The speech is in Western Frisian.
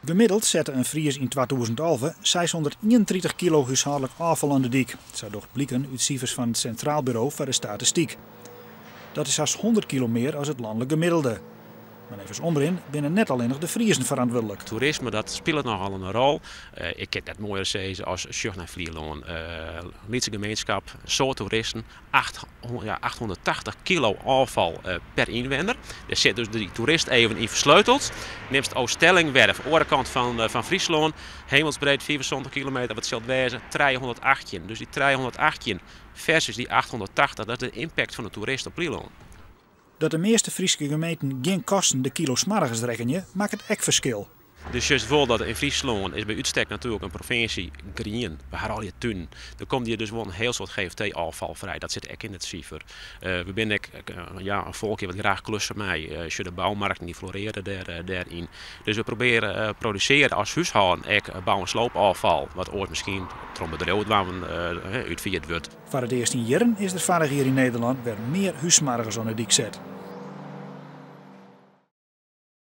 Gemiddeld sette in Fries yn 2011 631 kilo húshâldlik ôffal oan de dyk, sa docht bliken út sifers fan it Centraal Bureau foar de Statistyk. Dat is hast 100 kilo mear as it lanlik gemiddelde. Mar neffens Omrin binne net allinnich de Friezen ferantwurdlik. Toerisme dat spilet nochal in rol. Ik kin it net moaier sizze as sjoch nei Flylân. Lytse gemeenskap, in soad toeristen, 880 kilo ôffal per ynwenner. Dêr sit dus dy toerist even yn fersleuteld. Nimst Ooststellingwerf, oare kant fan Fryslân, hemelsbreed 75 kilometer, wat sil it wêze? 318. Dus dy 318 versus dy 880, dat is de impact fan de toerist op Flylân. Dat de measte Fryske gemeenten gjin kosten de kilo smoargens rekkenje, makket ek ferskil. Dus sjochst wol dat yn Fryslân is by útstek natuerlik in provinsje grien. We ha allegear tunen. Der komt hjir dus wol in hiel soad GFT-ôffal frij. Dat sit ek yn it sifer. We binne ek ja, in folkje wat graach klusse mei. Sjoch de boumarkten dy floreare dêryn. Dus we probearje produsearje as húshâlden ek bou- en sloopôffal, wat oars miskien troch in bedriuw dwaan útfierd wurdt. Foar it earst yn jierren is der foarich jier yn Nederlân wer mear hússmoargens oan de dyk set.